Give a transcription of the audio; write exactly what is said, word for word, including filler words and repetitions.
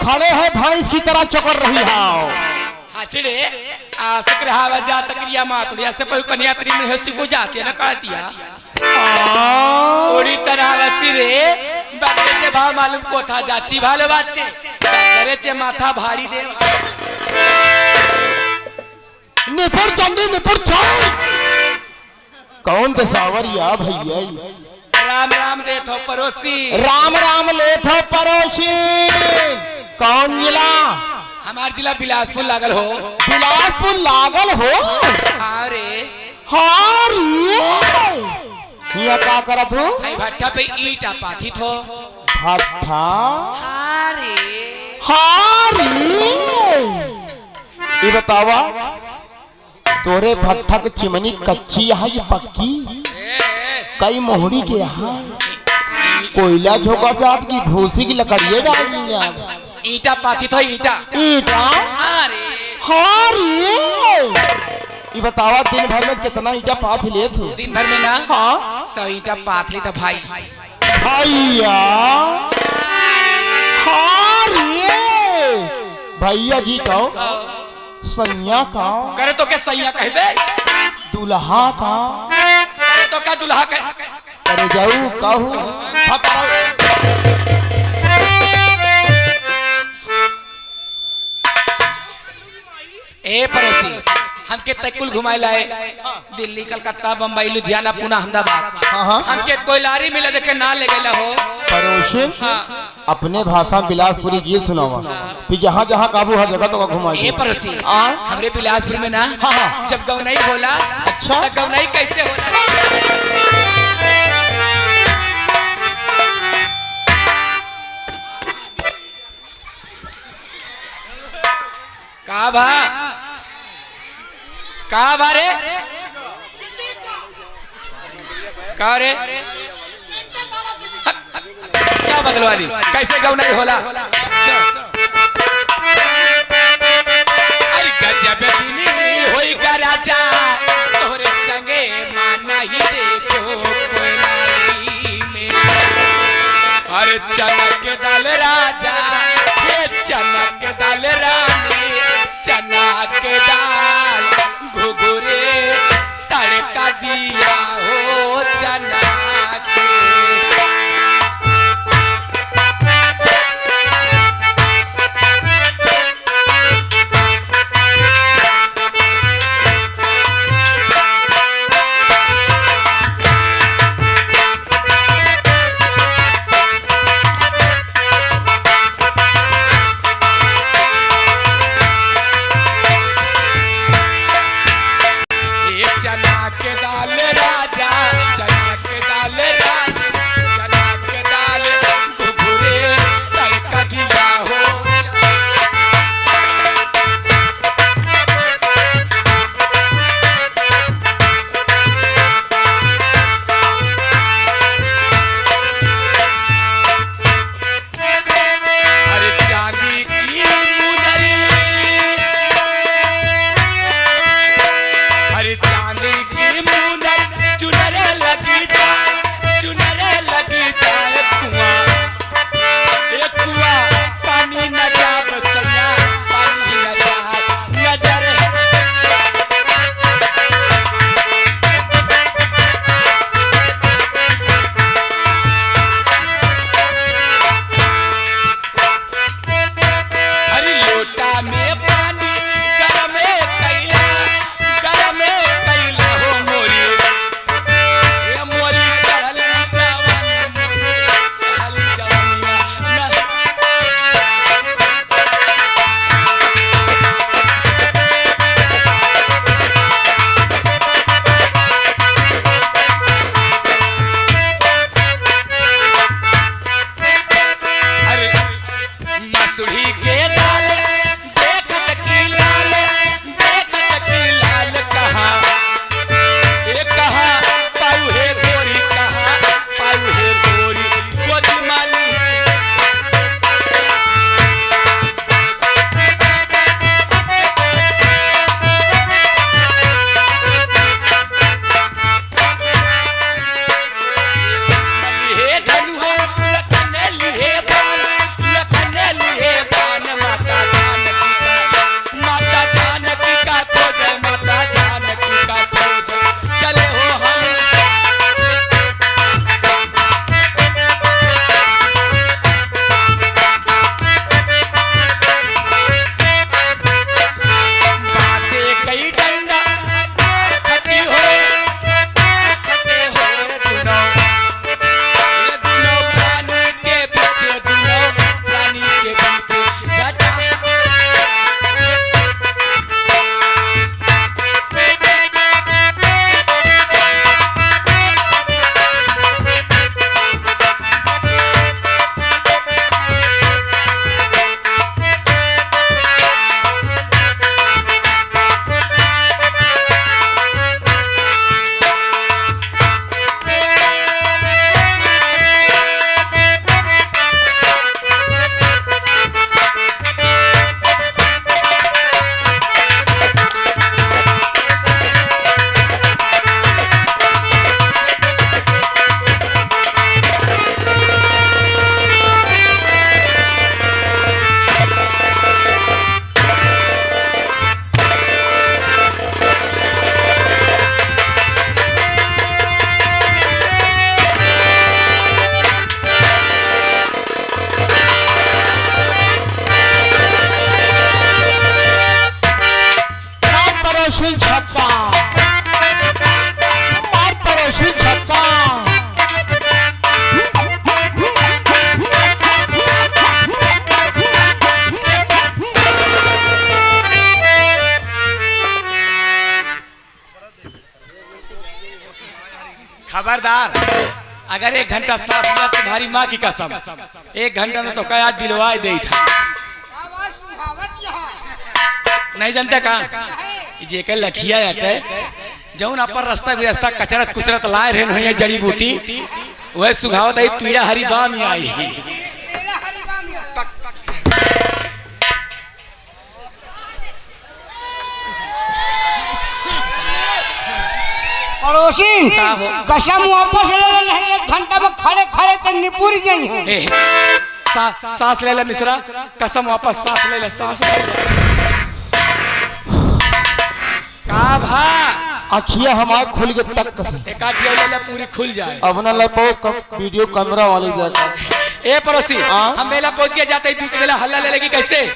खड़े है भैंस की तरह चोकर रही हाव। हाँ, चिड़े, आ, शुक्र हावा जा तकरिया मातुड़िया से पहु कन्या तरी में होसी को जाके न काटिया। आ। ओड़ी तरह रसी रे, बगरे चे भाव मालूम कोथा जाची भालो बाचे, बगरे चे माथा भारी दे। निपुर चंडी, निपुर चंडी। कौन दसावर या भैया ई? राम राम देथो परोसी। राम राम लेथो परोसी। कौन जिला? हमार जिला बिलासपुर लागल हो। बिलासपुर लागल हो? हाँ रे। हाँ रे। हियाँ का करत हो? भाई भट्ठा पे ईंटा पाथी थो। भट्ठा? हाँ रे। हाँ रे। ई बतावा, तोरे भट्ठा के चिमनी कच्ची है कि पक्की? कई मोहड़ी के है? कोयला झोंका जात की भूसी की लकड़िए डाल दी जात? ईंटा पाथी थो, ईंटा। ईंटा? हाँ रे। हाँ रे। ई बतावा, दिन भर में कितना ईंटा पाथ लेत हो? दिन भर में ना? हाँ। सौ ईंटा पाथ लेत भाई। भैया। हाँ रे। भैया जी कहो। सैया का। करे तो के सैया कहबे? दुल्हा का। करे तो का दुल्हा कह? करे जाऊ कहू। हाँ, करे। ए पड़ोसी, हमके तै कुल घुमाए लाए। दिल्ली, कलकत्ता, बम्बई, लुधियाना, पुणे, अहमदाबाद। हाँ, हाँ। हमके कोइलारी मिला देखे ना ले गइला हो। पड़ोसी। हाँ। अपने भाषा में बिलासपुरी गीत सुनावा, फिर जहाँ जहाँ काबू हर जगह तो घुमाई। ए पड़ोसी, हाँ? हमरे बिलासपुर में ना, हाँ, हाँ। जब गौनई होला, अच्छा। तो गौनई कैसे होला? का बा? का बा रे? का रे? हट, हट, क्या बदलवा दी? कैसे गौनई होला? अरे गजब दिन होई का राजा, तोहरे संगे माना ही देखो कोई नाई में। अरे चनक डाल राजा, ये चनक डाल रानी, चनक डाल घुघुरे तड़का दिया हो चना के। छक्का, मार पड़ोसी छक्का। खबरदार, अगर एक घंटा साँस लिया, तुम्हारी माँ की कसम, एक घंटा में तो कहे आज बिलवाए देई था। नहीं जानते का? ई जेकर लठिया अटे, जौन अपन रास्ता बिरस्ता कचरत कुचरत लाए रहन होइए जड़ी बूटी, वह सुंघावत आई पीड़ा हरी बाम आई। पड़ोसी, का हो? कसम वापस ले ले, नहीं एक घंटा में खड़े खड़े ते निपुर गई है। ए, सा-, सांस ले ले मिश्रा, कसम वापस, सांस ले ले, सांस ले ले। का भा? अखिया हमार खुल के तक से। एक आँख ले ले, पूरी खुल जाए। अब ना ले पाओ, कम, वीडियो कैमरा वाली देखा। ए पड़ोसी, हाँ? हम मेला पहुँच के जाते ही बीच मेला हल्ला ले लेगी कैसे?